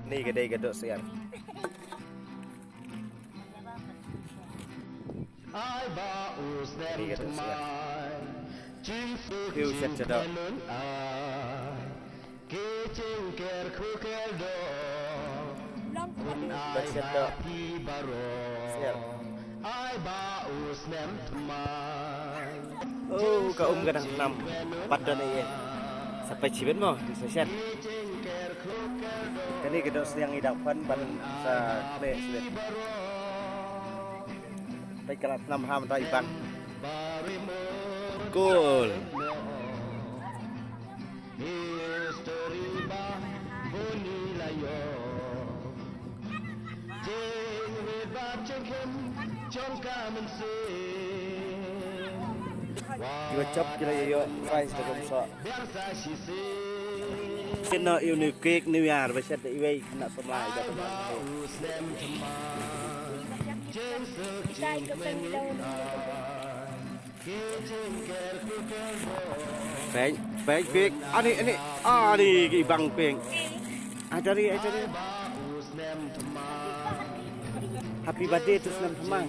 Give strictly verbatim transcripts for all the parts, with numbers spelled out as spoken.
Ni ka dei ka dohsyiar. Ai ba u snem thymmai, jingkyrkhu jingkmen un ai, ki jingkyrkhu kyrdoh un ai ha phi baroh. Ai ba u snem thymmai. Oh, ka um ka dang thnam. Pat don ei ei. Sa peit shibit mo, sa shet. Kane ka dohsyiar i dang pan ban sa khleh shibit. Peit ka la thnam ha mynta i bang. Cool. History ba bun i la ïoh. Jingwit bad jingkhim jong ka mynsiem. Kiba chop ki la ïoh prize da kumsoh. Biang sa shisien. Kino ïa u new cake, new year ba shet da iwei na samla ida. Peng, peng, peng. Ani, ani, ani, ki bang peng. Ajari, ajari. Happy birthday to snem thymmai.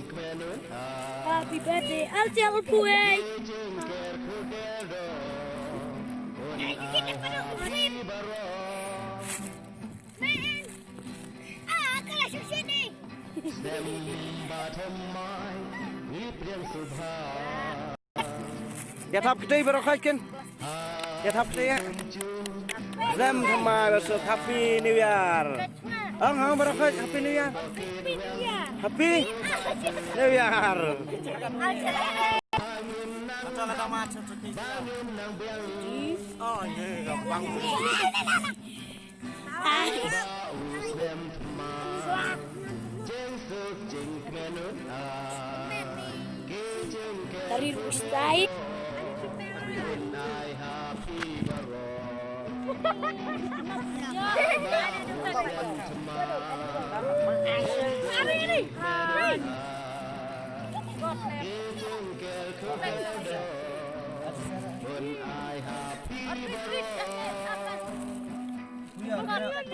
Happy birthday. Al chel puai. Ïa thap kti baroh khoit kin. Ïa thap kti ïa. Snem thymmai ba suk, Happy New Year. Ong ong baroh khoit Happy New Year. Happy New Year. Dari Rustai.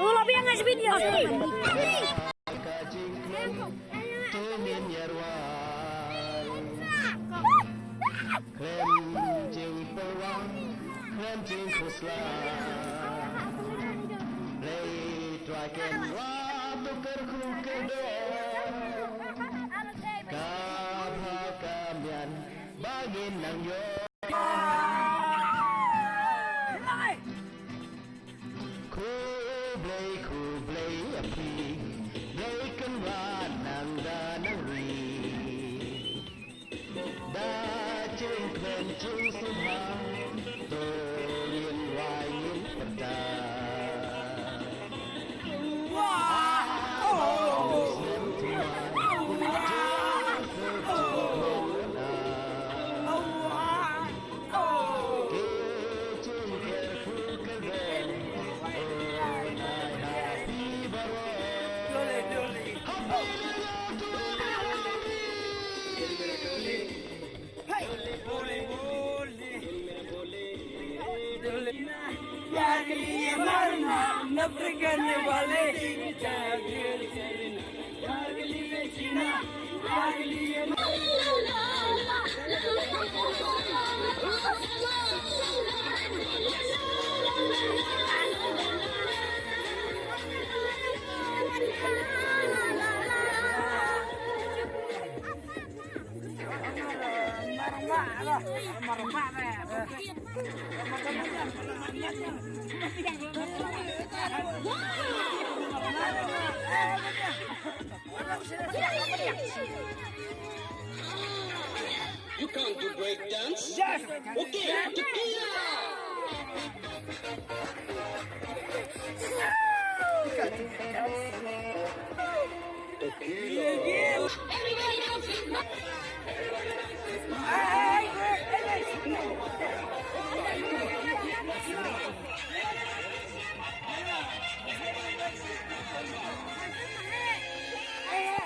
Oh, la biang ngai video. Khlem jingpyrwa, khlem jingkhuslai. Blei Trai ken wa tu kyrkhu kyrdoh. Ka bha ka mian ba ngin nang ïoh. Khublei, khublei ïa phi, Blei Kynrad nang da nang ri. Da jingkmen jingsngewbha, to ngin wai ngin pyrta. You can't do break dance. Yes. Okay, tequila. Tequila. Everybody